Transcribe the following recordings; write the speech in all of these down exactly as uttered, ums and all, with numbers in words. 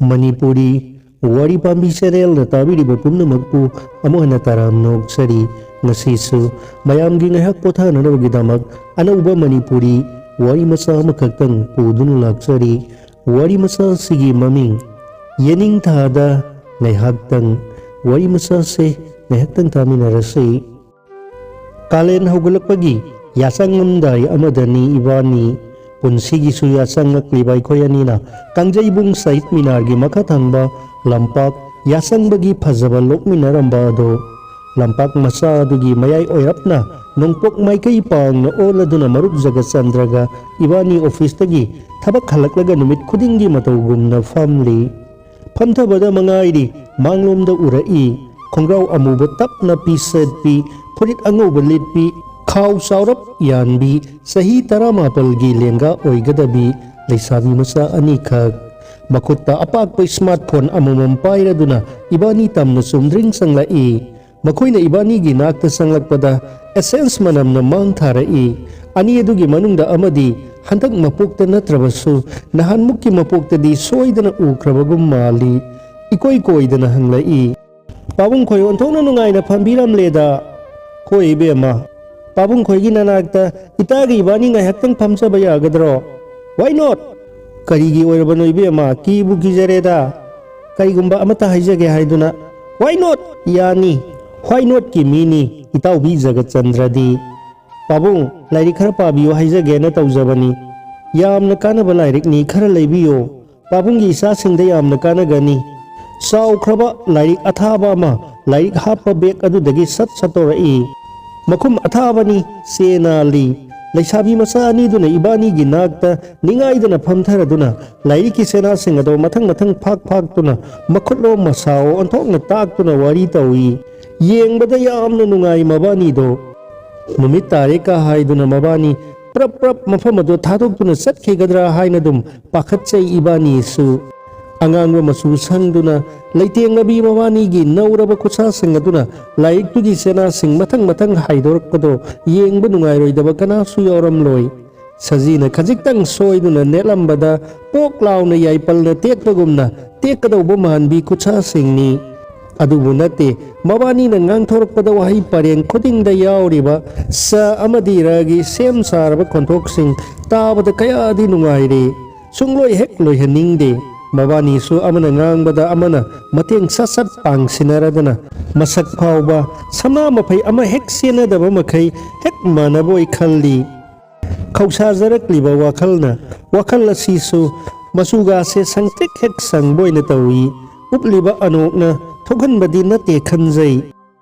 ꯃꯅꯤꯄꯨꯔꯤ ꯋꯥꯔꯤ ꯄꯥꯝꯕꯤ ꯆꯦꯅꯦꯜꯅ ꯇꯥꯕꯤꯔꯤꯕ ꯄꯨꯝꯅꯃꯛꯄꯨ ꯑꯃꯨꯛ ꯍꯟꯅ ꯇꯔꯥꯝꯅ ꯑꯣꯛꯆꯔꯤ꯫ ꯉꯁꯤꯁꯨ ꯃꯌꯥꯝꯒꯤ ꯉꯥꯏꯍꯥꯛ ꯄꯣꯊꯥꯅꯅꯕꯒꯤꯗꯃꯛ ꯑꯅꯧꯕ ꯃꯅꯤꯄꯨꯔꯤ ꯋꯥꯔꯤ ꯃꯆꯥ ꯑꯃꯈꯛꯇꯪ ꯄꯨꯗꯨꯅ ꯂꯥꯛꯆꯔꯤ꯫ ꯋꯥꯔꯤ ꯃꯆꯥ ꯑꯁꯤꯒꯤ ꯃꯃꯤꯡ ꯌꯦꯅꯤꯡꯊꯥꯗ ꯉꯥꯏꯍꯥꯛꯇꯪ꯫ ꯋꯥꯔꯤ ꯃꯆꯥꯁꯦ ꯉꯥꯏꯍꯥꯛꯇꯪ ꯇꯥꯃꯤꯟꯅꯔꯁꯤ꯫ ꯀꯥꯂꯦꯟ ꯍꯧꯒꯠꯂꯛꯄꯒꯤ ꯌꯥꯆꯪꯉꯝꯗꯥꯏ ꯑꯃꯗꯅꯤ ꯏꯕꯥꯅꯤ꯫ ꯄꯨꯟꯁꯤꯒꯤꯁꯨ ꯌꯥꯆꯪꯉꯛꯂꯤꯕ ꯑꯩꯈꯣꯏ ꯑꯅꯤꯅ ꯀꯥꯡꯖꯩꯕꯨꯡ ꯁꯍꯤꯗ ꯃꯤꯅꯥꯔꯒꯤ ꯃꯈꯥ ꯊꯪꯕ ꯂꯝꯄꯥꯛ ꯌꯥꯆꯪꯕꯒꯤ ꯐꯖꯕ ꯂꯣꯛꯃꯤꯟꯅꯔꯝꯕ ꯑꯗꯣ꯫ ꯂꯝꯄꯥꯛ ꯃꯆꯥ ꯑꯗꯨꯒꯤ ꯃꯌꯥꯏ ꯑꯣꯏꯔꯞꯅ ꯅꯣꯡꯄꯣꯛ ꯃꯥꯏꯀꯩ ꯄꯥꯡꯅ ꯑꯣꯜꯂꯗꯨꯅ ꯃꯔꯨꯞ ꯖꯒꯠꯆꯟꯗ꯭ꯔꯒ ꯏꯕꯥꯅꯤ ꯑꯣꯐꯤꯁꯇꯒꯤ ꯊꯕꯛ ꯍꯜꯂꯛꯂꯒ ꯅꯨꯃꯤꯠ ꯈꯨꯗꯤꯡꯒꯤ ꯃꯇꯧꯒꯨꯝꯅ ꯐꯝꯂꯤ꯫ ꯐꯝꯊꯕꯗ ꯃꯉꯥꯏꯔꯤ ꯃꯥꯡꯂꯣꯝꯗ ꯎꯔꯛꯏ꯫ ꯈꯣꯡꯒ꯭ꯔꯥꯎ ꯑꯃꯨꯕ ꯇꯞꯅ ꯄꯤ ꯁꯦꯠꯄꯤ, ꯐꯨꯔꯤꯠ ꯑꯉꯧꯕ ꯂꯤꯠꯄꯤ, ꯈꯥꯎ ꯆꯥꯎꯔꯞ ꯌꯥꯟꯕꯤ, ꯆꯍꯤ ꯇꯔꯥꯃꯥꯄꯜꯒꯤ ꯂꯦꯡꯒꯥ ꯑꯣꯏꯒꯗꯕꯤ ꯂꯩꯁꯥꯕꯤ ꯃꯆꯥ ꯑꯅꯤꯈꯛ꯫ ꯃꯈꯨꯠꯇ ꯑꯄꯥꯛꯄ ꯁ꯭ꯃꯥꯔꯠ ꯐꯣꯟ ꯑꯃꯃꯝ ꯄꯥꯏꯔꯗꯨꯅ ꯏꯕꯥꯅꯤ ꯇꯝꯅ ꯆꯨꯝꯗ꯭ꯔꯤꯡ ꯆꯪꯂꯛꯏ꯫ ꯃꯈꯣꯏꯅ ꯏꯕꯥꯅꯤꯒꯤ ꯅꯥꯛꯇ ꯆꯪꯂꯛꯄꯗ ꯑꯦꯁꯦꯟꯁ ꯃꯅꯝꯅ ꯃꯥꯡ ꯊꯥꯔꯛꯏ꯫ ꯑꯅꯤ ꯑꯗꯨꯒꯤ ꯃꯅꯨꯡꯗ ꯑꯃꯗꯤ ꯍꯟꯗꯛ ꯃꯄꯣꯛꯇ ꯅꯠꯇ꯭ꯔꯕꯁꯨ ꯅꯍꯥꯟꯃꯨꯛꯀꯤ ꯃꯄꯣꯛꯇꯗꯤ ꯁꯣꯏꯗꯅ ꯎꯈ꯭ꯔꯕꯒꯨꯝ ꯃꯥꯜꯂꯤ꯫ ꯏꯀꯣꯏ ꯀꯣꯏꯗꯅ ꯍꯪꯂꯛꯏ꯫ "ꯄꯥꯕꯨꯡ ꯈꯣꯏ ꯑꯣꯟꯊꯣꯛꯅ ꯅꯨꯡꯉꯥꯏꯅ ꯐꯝꯕꯤꯔꯝꯂꯦꯗ꯫" "ꯍꯣꯏ ꯏꯕꯦꯝꯃ, ꯄꯥꯕꯨꯡ ꯈꯣꯏꯒꯤ ꯅꯅꯥꯛꯇ ꯏꯇꯥꯒ ꯏꯕꯥꯅꯤ ꯉꯥꯏꯍꯥꯛꯇꯪ ꯐꯝꯖꯕ ꯌꯥꯒꯗ꯭ꯔꯣ?" "Why not?" "ꯀꯔꯤꯒꯤ ꯑꯣꯏꯔꯕꯅꯣ ꯏꯕꯦꯝꯃ, ꯀꯤꯕꯨ ꯀꯤꯖꯔꯦꯗ꯫ ꯀꯔꯤꯒꯨꯝꯕ ꯑꯃꯠꯇ ꯍꯥꯏꯖꯒꯦ ꯍꯥꯏꯗꯨꯅ꯫" "Why not?" "ꯌꯥꯅꯤ, why not ꯀꯤ ꯃꯤꯅꯤ ꯏꯇꯥꯎꯕꯤ ꯖꯒꯠꯆꯟꯗ꯭ꯔꯗꯤ꯫ ꯄꯥꯕꯨꯡ, ꯂꯥꯏꯔꯤꯛ ꯈꯔ ꯄꯥꯕꯤꯌꯨ ꯍꯥꯏꯖꯒꯦꯅ ꯇꯧꯖꯕꯅꯤ꯫ ꯌꯥꯝꯅ ꯀꯥꯟꯅꯕ ꯂꯥꯏꯔꯤꯛꯅꯤ, ꯈꯔ ꯂꯩꯕꯤꯌꯨ꯫ ꯄꯥꯕꯨꯡꯒꯤ ꯏꯆꯥꯁꯤꯡꯗ ꯌꯥꯝꯅ ꯀꯥꯟꯅꯒꯅꯤ꯫" ꯆꯥꯎꯈ꯭ꯔꯕ ꯂꯥꯏꯔꯤꯛ ꯑꯊꯥꯕ ꯑꯃ ꯂꯥꯏꯔꯤꯛ ꯍꯥꯞꯄ ꯕꯦꯒ ꯑꯗꯨꯗꯒꯤ ꯁꯠ ꯁꯠꯇꯣꯔꯛꯏ꯫ ꯃꯈꯨꯝ ꯑꯊꯥꯕꯅꯤ, ꯆꯦ ꯅꯥꯜꯂꯤ꯫ ꯂꯩꯁꯥꯕꯤ ꯃꯆꯥ ꯑꯅꯤꯗꯨꯅ ꯏꯕꯥꯅꯤꯒꯤ ꯅꯥꯛꯇ ꯅꯤꯡꯉꯥꯏꯗꯅ ꯐꯝꯊꯔꯗꯨꯅ ꯂꯥꯏꯔꯤꯛꯀꯤ ꯆꯦꯅꯥꯁꯤꯡ ꯑꯗꯣ ꯃꯊꯪ ꯃꯊꯪ ꯐꯥꯛ ꯐꯥꯛꯇꯨꯅ ꯃꯈꯨꯠꯂꯣꯝ ꯃꯁꯥ ꯑꯣꯟꯊꯣꯛꯅ ꯇꯥꯛꯇꯨꯅ ꯋꯥꯔꯤ ꯇꯧꯏ꯫ ꯌꯦꯡꯕꯗ ꯌꯥꯝꯅ ꯅꯨꯡꯉꯥꯏ ꯃꯕꯥꯅꯤꯗꯣ꯫ ꯅꯨꯃꯤꯠ ꯇꯥꯔꯦꯀ ꯍꯥꯏꯗꯨꯅ ꯃꯕꯥꯅꯤ ꯄ꯭ꯔꯞ ꯄ꯭ꯔꯞ ꯃꯐꯝ ꯑꯗꯨ ꯊꯥꯗꯣꯛꯇꯨꯅ ꯆꯠꯈꯤꯒꯗ꯭ꯔꯥ ꯍꯥꯏꯅ ꯑꯗꯨꯝ ꯄꯥꯈꯠꯆꯩ ꯏꯕꯥꯅꯤꯁꯨ꯫ ꯑꯉꯥꯡꯕ ꯃꯆꯨ ꯁꯪꯗꯨꯅ ꯂꯩꯇꯦꯡꯅꯕꯤ ꯃꯕꯥꯅꯤꯒꯤ ꯅꯧꯔꯕ ꯈꯨꯠꯁꯥꯁꯤꯡ ꯑꯗꯨꯅ ꯂꯥꯏꯔꯤꯛꯇꯨꯒꯤ ꯆꯦꯅꯥꯁꯤꯡ ꯃꯊꯪ ꯃꯊꯪ ꯍꯥꯏꯗꯣꯔꯛꯄꯗꯣ ꯌꯦꯡꯕ ꯅꯨꯡꯉꯥꯏꯔꯣꯏꯗꯕ ꯀꯅꯥꯁꯨ ꯌꯥꯎꯔꯝꯂꯣꯏ꯫ ꯁꯖꯤꯅ ꯈꯖꯤꯛꯇꯪ ꯁꯣꯏꯗꯨꯅ ꯅꯦꯠꯂꯝꯕꯗ ꯄꯣꯛ ꯂꯥꯎꯅ ꯌꯥꯏꯄꯜꯅ ꯇꯦꯛꯄꯒꯨꯝꯅ ꯇꯦꯛꯀꯗꯧꯕ ꯃꯥꯟꯕꯤ ꯈꯨꯠꯁꯥꯁꯤꯡꯅꯤ꯫ ꯑꯗꯨꯕꯨ ꯅꯠꯇꯦ, ꯃꯕꯥꯅꯤꯅ ꯉꯥꯡꯊꯣꯔꯛꯄꯗ ꯋꯥꯍꯩ ꯄꯔꯦꯡ ꯈꯨꯗꯤꯡꯗ ꯌꯥꯎꯔꯤꯕ ꯁ ꯑꯃꯗꯤ ꯔꯒꯤ ꯁꯦꯝ ꯁꯥꯔꯕ ꯈꯣꯟꯊꯣꯛꯁꯤꯡ ꯇꯥꯕꯗ ꯀꯌꯥꯗꯤ ꯅꯨꯡꯉꯥꯏꯔꯦ꯫ ꯁꯨꯡꯂꯣꯏ ꯍꯦꯛ ꯂꯣꯏꯍꯟꯅꯤꯡꯗꯦ꯫ ꯃꯕꯥꯅꯤꯁꯨ ꯑꯃꯅ ꯉꯥꯡꯕꯗ ꯑꯃꯅ ꯃꯇꯦꯡ ꯁꯠ ꯁꯠ ꯄꯥꯡꯁꯤꯟꯅꯔꯗꯅ ꯃꯁꯛ ꯐꯥꯎꯕ ꯁꯅꯥ ꯃꯐꯩ ꯑꯃ ꯍꯦꯛ ꯁꯦꯟꯅꯗꯕ ꯃꯈꯩ ꯍꯦꯛ ꯃꯥꯟꯅꯕꯣꯏ ꯈꯜꯂꯤ꯫ ꯈꯧꯁꯥꯖꯔꯛꯂꯤꯕ ꯋꯥꯈꯜꯅ ꯋꯥꯈꯜ ꯑꯁꯤꯁꯨ ꯃꯆꯨꯒꯥꯁꯦ ꯁꯪꯇ꯭ꯔꯤꯛ ꯍꯦꯛ ꯁꯪꯕ ꯑꯣꯏꯅ ꯇꯧꯏ꯫ ꯎꯞꯂꯤꯕ ꯑꯅꯣꯛꯅ ꯊꯣꯛꯍꯟꯕꯗꯤ ꯅꯠꯇꯦ ꯈꯟꯖꯩ꯫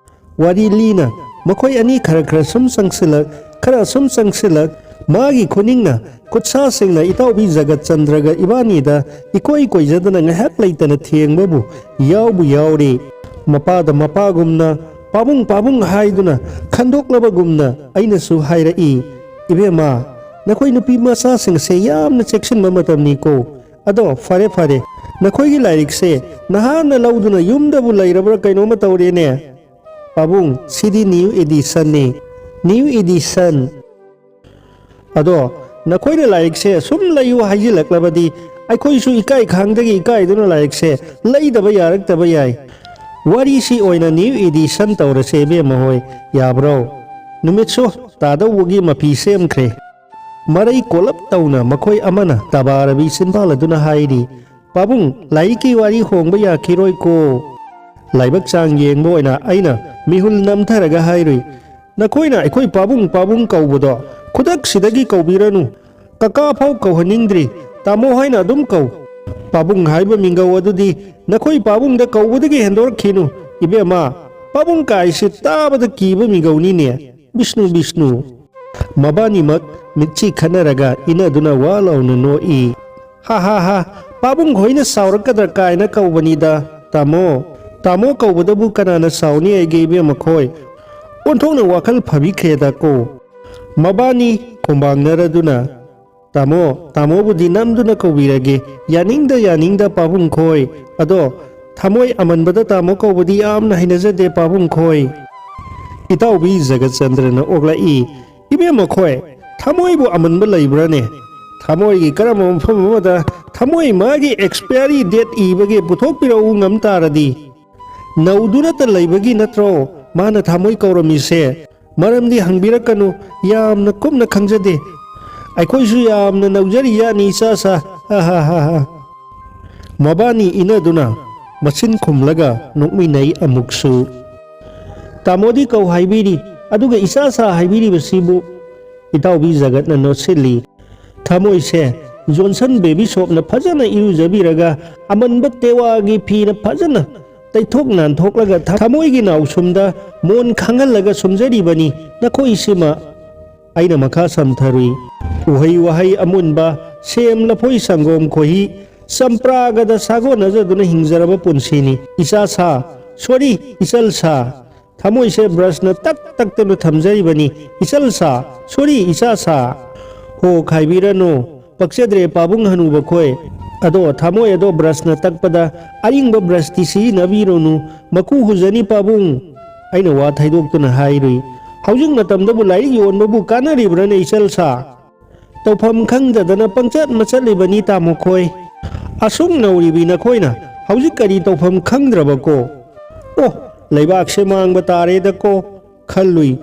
ꯋꯥꯔꯤ ꯂꯤꯅ ꯃꯈꯣꯏ ꯑꯅꯤ ꯈꯔ ꯈꯔ ꯁꯨꯝ ꯆꯪꯁꯤꯜꯂꯛ, ꯈꯔ ꯁꯨꯝ ꯆꯪꯁꯤꯜꯂꯛ, ꯃꯥꯒꯤ ꯈꯨꯅꯤꯡꯅ ꯈꯨꯠꯁꯥꯁꯤꯡꯅ ꯏꯇꯥꯎꯕꯤ ꯖꯒꯠꯆꯟꯗ꯭ꯔꯒ ꯏꯕꯥꯅꯤꯗ ꯏꯀꯣꯏ ꯀꯣꯏꯖꯗꯅ ꯉꯥꯏꯍꯥꯛ ꯂꯩꯇꯅ ꯊꯦꯡꯕꯕꯨ ꯌꯥꯎꯕꯨ ꯌꯥꯎꯔꯦ꯫ ꯃꯄꯥꯗ ꯃꯄꯥꯒꯨꯝꯅ, "ꯄꯥꯕꯨꯡ, ꯄꯥꯕꯨꯡ" ꯍꯥꯏꯗꯨꯅ ꯈꯟꯗꯣꯛꯂꯕꯒꯨꯝꯅ ꯑꯩꯅꯁꯨ ꯍꯥꯏꯔꯛꯏ, "ꯏꯕꯦꯝꯃ, ꯅꯈꯣꯏ ꯅꯨꯄꯤ ꯃꯆꯥꯁꯤꯡꯁꯦ ꯌꯥꯝꯅ ꯆꯦꯛꯁꯤꯟꯕ ꯃꯇꯝꯅꯤꯀꯣ꯫ ꯑꯗꯣ ꯐꯔꯦ ꯐꯔꯦ, ꯅꯈꯣꯏꯒꯤ ꯂꯥꯏꯔꯤꯛꯁꯦ ꯅꯍꯥꯟꯅ ꯂꯧꯗꯨꯅ ꯌꯨꯝꯗꯕꯨ ꯂꯩꯔꯕ꯭ꯔꯥ ꯀꯩꯅꯣꯝꯃ ꯇꯧꯔꯦꯅꯦ꯫ ꯄꯥꯕꯨꯡ, ꯁꯤꯗꯤ new edition ꯅꯤ꯫ New edition꯫ ꯑꯗꯣ ꯅꯈꯣꯏꯅ ꯂꯥꯏꯔꯤꯛꯁꯦ ꯁꯨꯝ ꯂꯩꯌꯨ ꯍꯥꯏꯖꯤꯜꯂꯛꯂꯕꯗꯤ ꯑꯩꯈꯣꯏꯁꯨ ꯏꯀꯥꯏ ꯈꯥꯡꯗꯒꯤ ꯏꯀꯥꯏꯗꯨꯅ ꯂꯥꯏꯔꯤꯛꯁꯦ ꯂꯩꯗꯕ ꯌꯥꯔꯛꯇꯕ ꯌꯥꯏ꯫ ꯋꯥꯔꯤꯁꯤ ꯑꯣꯏꯅ new edition ꯇꯧꯔꯁꯦ ꯏꯕꯦꯝꯃ ꯍꯣꯏ, ꯌꯥꯕ꯭ꯔꯣ?" ꯅꯨꯃꯤꯠꯁꯨ ꯇꯥꯗꯧꯕꯒꯤ ꯃꯄꯤ ꯁꯦꯝꯈ꯭ꯔꯦ꯫ ꯃꯔꯩ ꯀꯣꯜꯂꯞ ꯇꯧꯅ ꯃꯈꯣꯏ ꯑꯃꯅ ꯇꯕꯥꯔꯕꯤ ꯁꯤꯟꯕꯥꯜ ꯑꯗꯨꯅ ꯍꯥꯏꯔꯤ, "ꯄꯥꯕꯨꯡ, ꯂꯥꯏꯔꯤꯛꯀꯤ ꯋꯥꯔꯤ ꯍꯣꯡꯕ ꯌꯥꯈꯤꯔꯣꯏꯀꯣ"꯫ ꯂꯥꯏꯕꯛ ꯆꯥꯡ ꯌꯦꯡꯕ ꯑꯣꯏꯅ ꯑꯩꯅ ꯃꯤꯍꯨꯜ ꯅꯝꯊꯔꯒ ꯍꯥꯏꯔꯨꯏ, "ꯅꯈꯣꯏꯅ ꯑꯩꯈꯣꯏ ꯄꯥꯕꯨꯡ ꯄꯥꯕꯨꯡ ꯀꯧꯕꯗꯣ ꯈꯨꯗꯛꯁꯤꯗꯒꯤ ꯀꯧꯕꯤꯔꯅꯨ꯫ ꯀꯀꯥ ꯐꯥꯎ ꯀꯧꯍꯟꯅꯤꯡꯗ꯭ꯔꯤ, ꯇꯥꯃꯣ ꯍꯥꯏꯅ ꯑꯗꯨꯝ ꯀꯧ꯫ ꯄꯥꯕꯨꯡ ꯍꯥꯏꯕ ꯃꯤꯡꯒꯧ ꯑꯗꯨꯗꯤ ꯅꯈꯣꯏ ꯄꯥꯕꯨꯡꯗ ꯀꯧꯕꯗꯒꯤ ꯍꯦꯟꯗꯣꯔꯛꯈꯤꯅꯨ꯫ ꯏꯕꯦꯝꯃ, ꯄꯥꯕꯨꯡ ꯀꯥꯏꯁꯤ ꯇꯥꯕꯗ ꯀꯤꯕ ꯃꯤꯡꯒꯧꯅꯤꯅꯦ꯫ ꯕꯤꯁꯅꯨ, ꯕꯤꯁꯅꯨ"꯫ ꯃꯕꯥꯅꯤꯃꯛ ꯃꯤꯠꯆꯤ ꯈꯠꯅꯔꯒ ꯏꯅꯗꯨꯅ ꯋꯥ ꯂꯥꯎꯅ ꯅꯣꯛꯏ꯫ "ꯍꯥ ꯍꯥ ꯍꯥ, ꯄꯥꯕꯨꯡ ꯈꯣꯏꯅ ꯁꯥꯎꯔꯛꯀꯗ꯭ꯔꯥ ꯀꯥꯏꯅ ꯀꯧꯕꯅꯤꯗ, ꯇꯥꯃꯣ꯫ ꯇꯥꯃꯣ ꯀꯧꯕꯗꯕꯨ ꯀꯅꯥꯅ ꯁꯥꯎꯅꯤ ꯍꯥꯏꯒꯦ ꯏꯕꯦꯝꯃ ꯈꯣꯏ?" ꯑꯣꯟꯊꯣꯛꯅ ꯋꯥꯈꯜ ꯐꯕꯤꯈ꯭ꯔꯦꯗꯀꯣ꯫ ꯃꯕꯥꯅꯤ ꯈꯣꯡꯕꯥꯡꯅꯔꯗꯨꯅ, "ꯇꯥꯃꯣ, ꯇꯥꯃꯣꯕꯨꯗꯤ ꯅꯝꯗꯨꯅ ꯀꯧꯕꯤꯔꯒꯦ, ꯌꯥꯅꯤꯡꯗ ꯌꯥꯅꯤꯡꯗ ꯄꯥꯕꯨꯡ ꯈꯣꯏ꯫ ꯑꯗꯣ ꯊꯃꯣꯏ ꯑꯃꯟꯕꯗ ꯇꯥꯃꯣ ꯀꯧꯕꯗꯤ ꯌꯥꯝꯅ ꯍꯩꯅꯖꯗꯦ ꯄꯥꯕꯨꯡ ꯈꯣꯏ"꯫ ꯏꯇꯥꯎꯕꯤ ꯖꯒꯠꯆꯟꯗ꯭ꯔꯅ ꯑꯣꯛꯂꯛꯏ, "ꯏꯕꯦꯝꯃ ꯈꯣꯏ, ꯊꯃꯣꯏꯕꯨ ꯑꯃꯟꯕ ꯂꯩꯕ꯭ꯔꯥꯅꯦ? ꯊꯃꯣꯏꯒꯤ ꯀꯔꯝꯕ ꯃꯐꯝ ꯑꯃꯗ ꯊꯃꯣꯏ ꯃꯥꯒꯤ expiry date ꯏꯕꯒꯦ? ꯄꯨꯊꯣꯛꯄꯤꯔꯛꯎ ꯉꯝ ꯇꯥꯔꯗꯤ꯫ ꯅꯧꯗꯨꯅꯇ ꯂꯩꯕꯒꯤ ꯅꯠꯇ꯭ꯔꯣ ꯃꯥꯅ ꯊꯃꯣꯏ ꯀꯧꯔꯝꯃꯤꯁꯦ? ꯃꯔꯝꯗꯤ ꯍꯪꯕꯤꯔꯛꯀꯅꯨ, ꯌꯥꯝꯅ ꯀꯨꯞꯅ ꯈꯪꯖꯗꯦ꯫ ꯑꯩꯈꯣꯏꯁꯨ ꯌꯥꯝꯅ ꯅꯧꯖꯔꯤ ꯌꯥꯅꯤ, ꯏꯆꯥ ꯁꯥ꯫ ꯍꯥ, ꯍꯥ, ꯍꯥ, ꯍꯥ꯫ ꯃꯕꯥꯅꯤ ꯏꯅꯗꯨꯅ ꯃꯆꯤꯟ ꯈꯨꯝꯂꯒ ꯅꯣꯛꯃꯤꯟꯅꯩ ꯑꯃꯨꯛꯁꯨ꯫ ꯇꯥꯃꯣꯗꯤ ꯀꯧ ꯍꯥꯏꯕꯤꯔꯤ, ꯑꯗꯨꯒ ꯏꯆꯥ ꯁꯥ ꯍꯥꯏꯕꯤꯔꯤꯕꯁꯤꯕꯨ? ꯏꯇꯥꯎꯕꯤ ꯖꯒꯠꯅ ꯅꯣꯠꯁꯤꯜꯂꯤ꯫ ꯊꯃꯣꯏꯁꯦ ꯖꯣꯟꯁꯟ ꯕꯦꯕꯤ ꯁꯣꯞꯅ ꯐꯖꯅ ꯏꯔꯨꯖꯕꯤꯔꯒ, ꯑꯃꯟꯕ ꯇꯦꯋꯥꯒꯤ ꯐꯤꯅ ꯐꯖꯅ ꯇꯩꯊꯣꯛ ꯅꯥꯟꯊꯣꯛꯂꯒ, ꯊꯃꯣꯏꯒꯤ ꯅꯥꯎꯁꯨꯝꯗ ꯃꯣꯟ ꯈꯥꯡꯍꯜꯂꯒ ꯁꯨꯝꯖꯔꯤꯕꯅꯤ ꯅꯈꯣꯏꯁꯤꯃ꯫ ꯑꯩꯅ ꯃꯈꯥ ꯁꯝꯊꯔꯨꯏ꯫ ꯎꯍꯩ ꯋꯥꯍꯩ ꯑꯃꯨꯟꯕ, ꯁꯦꯝ, ꯂꯐꯣꯏ, ꯁꯪꯒꯣꯝ, ꯈꯣꯏꯍꯤ, ꯆꯝꯄ꯭ꯔꯥꯒꯗ ꯁꯥꯒꯣꯟꯅꯖꯗꯨꯅ ꯍꯤꯡꯖꯔꯕ ꯄꯨꯟꯁꯤꯅꯤ꯫ ꯏꯆꯥ ꯁꯥ, sorry, ꯏꯆꯜ ꯁꯥ꯫ ꯊꯃꯣꯏꯁꯦ ꯕ꯭ꯔꯁꯅ ꯇꯛ ꯇꯛꯇꯅ ꯊꯝꯖꯔꯤꯕꯅꯤ꯫ ꯏꯆꯜ ꯁꯥ, sorry, ꯏꯆꯥ ꯁꯥ꯫ ꯍꯣ, ꯈꯥꯏꯕꯤꯔꯅꯨ꯫ ꯄꯛꯆꯗ꯭ꯔꯦ ꯄꯥꯕꯨꯡ ꯍꯅꯨꯕ ꯈꯣꯏ꯫ ꯑꯗꯣ ꯊꯃꯣꯏ ꯑꯗꯣ ꯕ꯭ꯔꯁꯅ ꯇꯛꯄꯗ ꯑꯔꯤꯡꯕ ꯕ꯭ꯔꯁꯇꯤ ꯁꯤꯖꯤꯟꯅꯕꯤꯔꯨꯅꯨ꯫ ꯃꯀꯨ ꯍꯨꯖꯅꯤ ꯄꯥꯕꯨꯡ꯫ ꯑꯩꯅ ꯋꯥ ꯊꯩꯗꯣꯛꯇꯨꯅ ꯍꯥꯏꯔꯨꯏ꯫ ꯍꯧꯖꯤꯛ ꯃꯇꯝꯗꯕꯨ ꯂꯥꯏꯔꯤꯛ ꯌꯣꯟꯕꯕꯨ ꯀꯥꯟꯅꯔꯤꯕ꯭ꯔꯥꯅꯦ ꯏꯆꯜ ꯁꯥ? ꯇꯧꯐꯝ ꯈꯪꯗꯗꯅ ꯄꯪꯆꯠ ꯃꯆꯠꯂꯤꯕꯅꯤ ꯇꯥꯃꯣ ꯈꯣꯏ꯫ ꯑꯁꯨꯛ ꯅꯧꯔꯤꯕꯤ ꯅꯈꯣꯏꯅ ꯍꯧꯖꯤꯛ ꯀꯔꯤ ꯇꯧꯐꯝ ꯈꯪꯗ꯭ꯔꯕꯀꯣ? ꯑꯣ, ꯂꯩꯕꯥꯛꯁꯦ ꯃꯥꯡꯕ ꯇꯥꯔꯦꯗꯀꯣ ꯈꯜꯂꯨꯏ꯫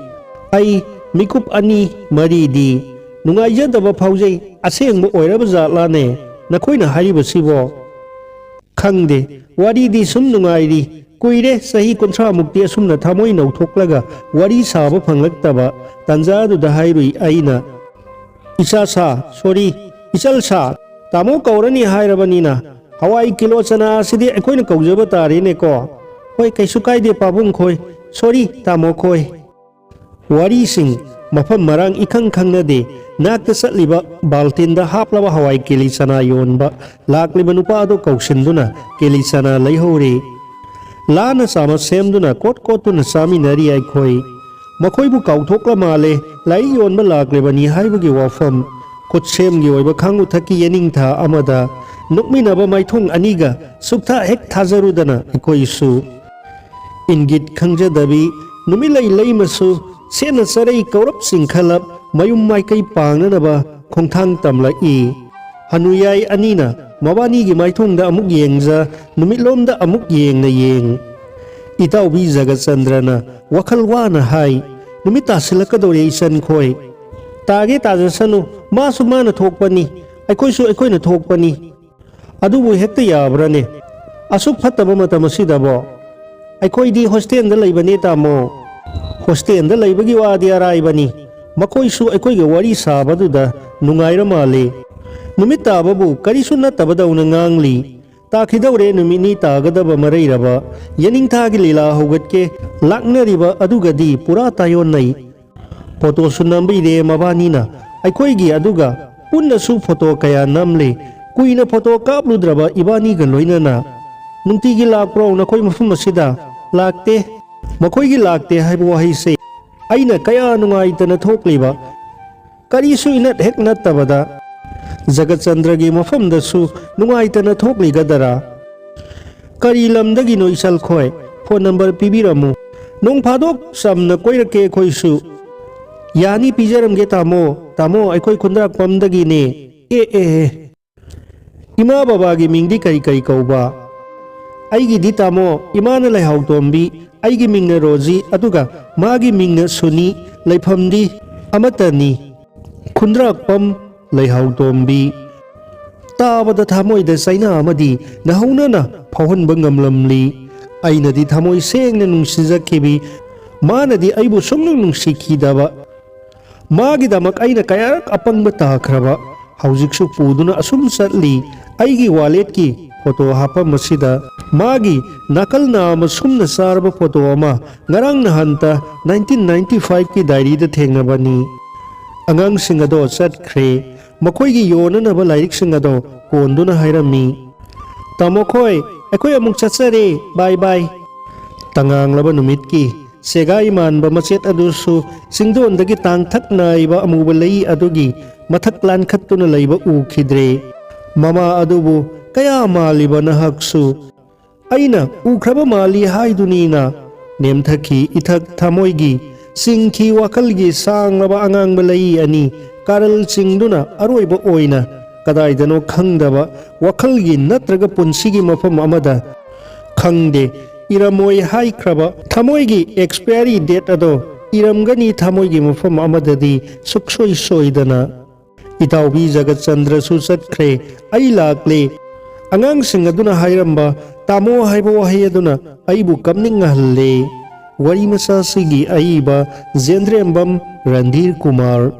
ꯑꯩ ꯃꯤꯀꯨꯞ ꯑꯅꯤ ꯃꯔꯤꯗꯤ ꯅꯨꯡꯉꯥꯏꯖꯗꯕ ꯐꯥꯎꯖꯩ꯫ ꯑꯁꯦꯡꯕ ꯑꯣꯏꯔꯕ ꯖꯥꯠꯂꯥꯅꯦ ꯅꯈꯣꯏꯅ ꯍꯥꯏꯔꯤꯕꯁꯤꯕꯣ? ꯈꯪꯗꯦ, ꯋꯥꯔꯤꯗꯤ ꯁꯨꯝ ꯅꯨꯡꯉꯥꯏꯔꯤ꯫ ꯀꯨꯏꯔꯦ, ꯆꯍꯤ ꯀꯨꯟꯊ꯭ꯔꯥꯃꯨꯛꯇꯤ ꯑꯁꯨꯝꯅ ꯊꯃꯣꯏ ꯅꯧꯊꯣꯛꯂꯒ ꯋꯥꯔꯤ ꯁꯥꯕ ꯐꯪꯂꯛꯇꯕ꯫ ꯇꯥꯟꯖꯥꯗꯨꯗ ꯍꯥꯏꯔꯨꯏ ꯑꯩꯅ, "ꯏꯆꯥ ꯁꯥ, sorry, ꯏꯆꯜ ꯁꯥ, ꯇꯥꯃꯣ ꯀꯧꯔꯅꯤ ꯍꯥꯏꯔꯕꯅꯤꯅ ꯍꯋꯥꯏ ꯀꯤꯂꯣ ꯆꯅꯥ ꯑꯁꯤꯗꯤ ꯑꯩꯈꯣꯏꯅ ꯀꯧꯖꯕ ꯇꯥꯔꯦꯅꯦꯀꯣ꯫ ꯍꯣꯏ, ꯀꯩꯁꯨ ꯀꯥꯏꯗꯦ ꯄꯥꯕꯨꯡ ꯈꯣꯏ, sorry ꯇꯥꯃꯣ ꯈꯣꯏ"꯫ ꯋꯥꯔꯤꯁꯤꯡ ꯃꯐꯝ ꯃꯔꯥꯡ ꯏꯈꯪ ꯈꯪꯅꯗꯦ꯫ ꯅꯥꯛꯇ ꯆꯠꯂꯤꯕ ꯕꯥꯜꯇꯤꯟꯗ ꯍꯥꯞꯂꯕ ꯍꯋꯥꯏ ꯀꯦꯂꯤ ꯆꯅꯥ ꯌꯣꯟꯕ ꯂꯥꯛꯂꯤꯕ ꯅꯨꯄꯥ ꯑꯗꯨ ꯀꯧꯁꯤꯟꯗꯨꯅ ꯀꯦꯂꯤ ꯆꯅꯥ ꯂꯩꯍꯧꯔꯦ꯫ ꯂꯥꯅ ꯆꯥꯃꯁ ꯁꯦꯝꯗꯨꯅ ꯀꯣꯠ ꯀꯣꯠꯇꯨꯅ ꯆꯥꯃꯤꯟꯅꯔꯤ ꯑꯩꯈꯣꯏ꯫ ꯃꯈꯣꯏꯕꯨ ꯀꯥꯎꯊꯣꯛꯂ ꯃꯥꯜꯂꯦ ꯂꯥꯏꯔꯤꯛ ꯌꯣꯟꯕ ꯂꯥꯛꯂꯤꯕꯅꯤ ꯍꯥꯏꯕꯒꯤ ꯋꯥꯐꯝ꯫ ꯈꯨꯠꯁꯦꯝꯒꯤ ꯑꯣꯏꯕ ꯈꯥꯡꯉꯨꯊꯛꯀꯤ ꯌꯦꯅꯤꯡꯊꯥ ꯑꯃꯗ ꯅꯣꯛꯃꯤꯟꯅꯕ ꯃꯥꯏꯊꯣꯡ ꯑꯅꯤꯒ ꯁꯨꯛꯊꯥ ꯍꯦꯛ ꯊꯥꯖꯔꯨꯗꯅ ꯑꯩꯈꯣꯏꯁꯨ꯫ ꯏꯪꯒꯤꯠ ꯈꯪꯖꯗꯕꯤ ꯅꯨꯃꯤꯠꯂꯩ ꯂꯩꯃꯁꯨ ꯁꯦꯠꯅ ꯆꯔꯩ ꯀꯧꯔꯞ ꯆꯤꯡꯈꯠꯂꯞ ꯃꯌꯨꯝ ꯃꯥꯏꯀꯩ ꯄꯥꯡꯅꯅꯕ ꯈꯣꯡꯊꯥꯡ ꯇꯝꯂꯛꯏ꯫ ꯍꯅꯨꯌꯥꯏ ꯑꯅꯤꯅ ꯃꯕꯥꯅꯤꯒꯤ ꯃꯥꯏꯊꯣꯡꯗ ꯑꯃꯨꯛ ꯌꯦꯡꯖ, ꯅꯨꯃꯤꯠꯂꯣꯝꯗ ꯑꯃꯨꯛ ꯌꯦꯡꯅ ꯌꯦꯡ꯫ ꯏꯇꯥꯎꯕꯤ ꯖꯒꯠꯆꯟꯗ꯭ꯔꯅ ꯋꯥꯈꯜ ꯋꯥꯅ ꯍꯥꯏ, "ꯅꯨꯃꯤꯠ ꯇꯥꯁꯤꯜꯂꯛꯀꯗꯧꯔꯦ ꯏꯆꯟꯈꯣꯏ꯫ ꯇꯥꯒꯦ ꯇꯥꯖꯁꯅꯨ, ꯃꯥꯁꯨ ꯃꯥꯅ ꯊꯣꯛꯄꯅꯤ, ꯑꯩꯈꯣꯏꯁꯨ ꯑꯩꯈꯣꯏꯅ ꯊꯣꯛꯄꯅꯤ꯫ ꯑꯗꯨꯕꯨ ꯍꯦꯛꯇ ꯌꯥꯕ꯭ꯔꯅꯦ? ꯑꯁꯨꯛ ꯐꯠꯇꯕ ꯃꯇꯝ ꯑꯁꯤꯗꯕꯣ?" "ꯑꯩꯈꯣꯏꯗꯤ ꯍꯣꯁꯇꯦꯜꯗ ꯂꯩꯕꯅꯦ ꯇꯥꯃꯣ꯫ ꯍꯣꯁꯇꯦꯜꯗ ꯂꯩꯕꯒꯤ ꯋꯥꯗꯤ ꯑꯔꯥꯏꯕꯅꯤ꯫ ꯃꯈꯣꯏꯁꯨ ꯑꯩꯈꯣꯏꯒ ꯋꯥꯔꯤ ꯁꯥꯕꯗꯨꯗ ꯅꯨꯡꯉꯥꯏꯔ ꯃꯥꯜꯂꯦ꯫ ꯅꯨꯃꯤꯠ ꯇꯥꯕꯕꯨ ꯀꯔꯤꯁꯨ ꯅꯠꯇꯕꯗꯧꯅ ꯉꯥꯡꯂꯤ꯫ ꯇꯥꯈꯤꯗꯧꯔꯦ, ꯅꯨꯃꯤꯠ ꯅꯤ ꯇꯥꯒꯗꯕ ꯃꯔꯩꯔꯕ꯫ ꯌꯦꯅꯤꯡꯊꯥꯒꯤ ꯂꯤꯂꯥ ꯍꯧꯒꯠꯀꯦ ꯂꯥꯛꯅꯔꯤꯕ ꯑꯗꯨꯒꯗꯤ ꯄꯨꯔꯥ ꯇꯥꯏꯑꯣꯟꯅꯩ꯫ ꯐꯣꯇꯣꯁꯨ ꯅꯝꯕꯤꯔꯦ ꯃꯕꯥꯅꯤꯅ ꯑꯩꯈꯣꯏꯒꯤ, ꯑꯗꯨꯒ ꯄꯨꯟꯅꯁꯨ ꯐꯣꯇꯣ ꯀꯌꯥ ꯅꯝꯂꯦ꯫ ꯀꯨꯏꯅ ꯐꯣꯇꯣ ꯀꯥꯞꯂꯨꯗ꯭ꯔꯕ ꯏꯕꯥꯅꯤꯒ ꯂꯣꯏꯅꯅ꯫ "ꯅꯨꯡꯇꯤꯒꯤ ꯂꯥꯛꯄ꯭ꯔꯣ ꯅꯈꯣꯏ ꯃꯐꯝ ꯑꯁꯤꯗ?" "ꯂꯥꯛꯇꯦ꯫ ꯃꯈꯣꯏꯒꯤ ꯂꯥꯛꯇꯦ ꯍꯥꯏꯕ ꯋꯥꯍꯩꯁꯦ ꯑꯩꯅ ꯀꯌꯥ ꯅꯨꯡꯉꯥꯏꯇꯅ ꯊꯣꯛꯂꯤꯕ꯫ ꯀꯔꯤꯁꯨ ꯏꯅꯠ ꯍꯦꯛ ꯅꯠꯇꯕꯗ ꯖꯒꯠꯆꯟꯗ꯭ꯔꯒꯤ ꯃꯐꯝꯗꯁꯨ ꯅꯨꯡꯉꯥꯏꯇꯅ ꯊꯣꯛꯂꯤꯒꯗꯔꯥ?" "ꯀꯔꯤ ꯂꯝꯗꯒꯤꯅꯣ ꯏꯆꯜꯈꯣꯏ? Phone number ꯄꯤꯕꯤꯔꯝꯃꯨ꯫ ꯅꯣꯡ ꯐꯥꯗꯣꯛ ꯆꯝꯅ ꯀꯣꯏꯔꯛꯀꯦ ꯑꯩꯈꯣꯏꯁꯨ꯫" "ꯌꯥꯅꯤ, ꯄꯤꯖꯔꯝꯒꯦ ꯇꯥꯃꯣ꯫ ꯇꯥꯃꯣ, ꯑꯩꯈꯣꯏ ꯈꯨꯟꯗ꯭ꯔꯥꯛꯄꯝꯗꯒꯤꯅꯦ꯫" "ꯑꯦ, ꯑꯦ, ꯑꯦ꯫ ꯏꯃꯥ ꯕꯕꯥꯒꯤ ꯃꯤꯡꯗꯤ ꯀꯔꯤ ꯀꯔꯤ ꯀꯧꯕ?" "ꯑꯩꯒꯤꯗꯤ ꯇꯥꯃꯣ, ꯏꯃꯥꯅ ꯂꯩꯍꯥꯎꯇꯣꯝꯕꯤ, ꯑꯩꯒꯤ ꯃꯤꯡꯅ ꯔꯣꯖꯤ, ꯑꯗꯨꯒ ꯃꯥꯒꯤ ꯃꯤꯡꯅ ꯁꯨꯅꯤ꯫ ꯂꯩꯐꯝꯗꯤ ꯑꯃꯠꯇꯅꯤ, ꯈꯨꯟꯗ꯭ꯔꯥꯛꯄꯝ ꯂꯩꯍꯥꯎꯇꯣꯝꯕꯤ꯫" ꯇꯥꯕꯗ ꯊꯃꯣꯏꯗ ꯆꯩꯅꯥ ꯑꯃꯗꯤ ꯅꯧꯍꯧꯅꯅ ꯐꯥꯎꯍꯟꯕ ꯉꯝꯂꯝꯂꯤ꯫ ꯑꯩꯅꯗꯤ ꯊꯃꯣꯏ ꯁꯦꯡꯅ ꯅꯨꯡꯁꯤꯖꯈꯤꯕꯤ, ꯃꯥꯅꯗꯤ ꯑꯩꯕꯨ ꯁꯨꯡꯅꯨꯡ ꯅꯨꯡꯁꯤꯈꯤꯗꯕ꯫ ꯃꯥꯒꯤꯗꯃꯛ ꯑꯩꯅ ꯀꯌꯥꯔꯛ ꯑꯄꯪꯕ ꯇꯥꯈ꯭ꯔꯕ꯫ ꯍꯧꯖꯤꯛꯁꯨ ꯄꯨꯗꯨꯅ ꯑꯁꯨꯝ ꯆꯠꯂꯤ꯫ ꯑꯩꯒꯤ ꯋꯥꯂꯦꯠꯀꯤ ꯐꯣꯇꯣ ꯍꯥꯞꯐꯝ ꯑꯁꯤꯗ ꯃꯥꯒꯤ ꯅꯥꯀꯜ ꯅꯥꯝꯃ ꯁꯨꯝꯅ ꯆꯥꯔꯕ ꯐꯣꯇꯣ ꯑꯃ ꯉꯔꯥꯡ ꯅꯍꯥꯟꯇ ꯅꯥꯏꯟꯇꯤꯟ ꯅꯥꯏꯟꯇꯤ ꯐꯥꯏꯚꯀꯤ ꯗꯥꯏꯔꯤꯗ ꯊꯦꯡꯅꯕꯅꯤ꯫ ꯑꯉꯥꯡꯁꯤꯡ ꯑꯗꯣ ꯆꯠꯈ꯭ꯔꯦ꯫ ꯃꯈꯣꯏꯒꯤ ꯌꯣꯟꯅꯅꯕ ꯂꯥꯏꯔꯤꯛꯁꯤꯡ ꯑꯗꯣ ꯀꯣꯟꯗꯨꯅ ꯍꯥꯏꯔꯝꯃꯤ꯫ "ꯇꯥꯃꯣꯈꯣꯏ, ꯑꯩꯈꯣꯏ ꯑꯃꯨꯛ ꯆꯠꯆꯔꯦ꯫ ꯕꯥꯏ ꯕꯥꯏ꯫" ꯇꯉꯥꯡꯂꯕ ꯅꯨꯃꯤꯠꯀꯤ ꯁꯦꯒꯥꯏ ꯃꯥꯟꯕ ꯃꯆꯦꯠ ꯑꯗꯨꯁꯨ ꯆꯤꯡꯗꯣꯟꯗꯒꯤ ꯇꯥꯡꯊꯛ ꯅꯥꯏꯕ ꯑꯃꯨꯕ ꯂꯩ ꯑꯗꯨꯒꯤ ꯃꯊꯛ ꯂꯥꯟꯈꯠꯇꯨꯅ ꯂꯩꯕ ꯎꯈꯤꯗ꯭ꯔꯦ꯫ ꯃꯃꯥ ꯑꯗꯨꯕꯨ ꯀꯌꯥ ꯃꯥꯜꯂꯤꯕ ꯅꯍꯥꯛꯁꯨ꯫ ꯑꯩꯅ ꯎꯈ꯭ꯔꯕ ꯃꯥꯜꯂꯤ ꯍꯥꯏꯗꯨꯅꯤꯅ ꯅꯦꯝꯊꯈꯤ ꯏꯊꯛ ꯊꯃꯣꯏꯒꯤ ꯆꯤꯡꯈꯤ ꯋꯥꯈꯜꯒꯤ ꯁꯥꯡꯂꯕ ꯑꯉꯥꯡꯕ ꯂꯩ ꯑꯅꯤ ꯀꯥꯔꯜ ꯆꯤꯡꯗꯨꯅ ꯑꯔꯣꯏꯕ ꯑꯣꯏꯅ ꯀꯗꯥꯏꯗꯅꯣ ꯈꯪꯗꯕ ꯋꯥꯈꯜꯒꯤ ꯅꯠꯇ꯭ꯔꯒ ꯄꯨꯟꯁꯤꯒꯤ ꯃꯐꯝ ꯑꯃꯗ ꯈꯪꯗꯦ ꯏꯔꯝꯃꯣꯏ ꯍꯥꯏꯈ꯭ꯔꯕ ꯊꯃꯣꯏꯒꯤ expiry date ꯑꯗꯣ ꯏꯔꯝꯒꯅꯤ ꯊꯃꯣꯏꯒꯤ ꯃꯐꯝ ꯑꯃꯗꯗꯤ ꯁꯨꯛꯁꯣꯏ ꯁꯣꯏꯗꯅ꯫ ꯏꯇꯥꯎꯕꯤ ꯖꯒꯠꯆꯟꯗ꯭ꯔꯁꯨ ꯆꯠꯈ꯭ꯔꯦ꯫ ꯑꯩ ꯂꯥꯛꯂꯦ꯫ ꯑꯉꯥꯡꯁꯤꯡ ꯑꯗꯨꯅ ꯍꯥꯏꯔꯝꯕ "ꯇꯥꯃꯣ" ꯍꯥꯏꯕ ꯋꯥꯍꯩ ꯑꯗꯨꯅ ꯑꯩꯕꯨ ꯀꯞꯅꯤꯡꯍꯜꯂꯦ꯫ ꯋꯥꯔꯤ ꯃꯆꯥꯁꯤꯒꯤ ꯑꯏꯕ ꯖꯦꯟꯗ꯭ꯔꯦꯝꯕꯝ ꯔꯟꯙꯤꯔ ꯀꯨꯃꯥꯔ꯫